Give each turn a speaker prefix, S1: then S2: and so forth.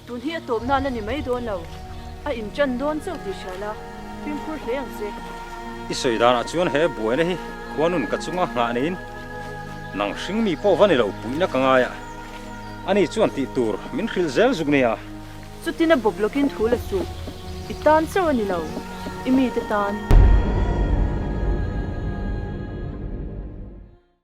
S1: Tun hi a tawp nan a ni mai dawn lo, a inṭan dawn chauh tih hria la, fimkhur hle ang che.
S2: I sawi danah chuan he buaina hi khuanun ka chunga nghah niin nang hring mi pawh va ni lo puihna ka ngai a, ani chuan tih tur min hrilh zel zuk nia.
S1: Chutin a bawp lawkin thu la suh, i tan chauh a ni lo, i mite tan.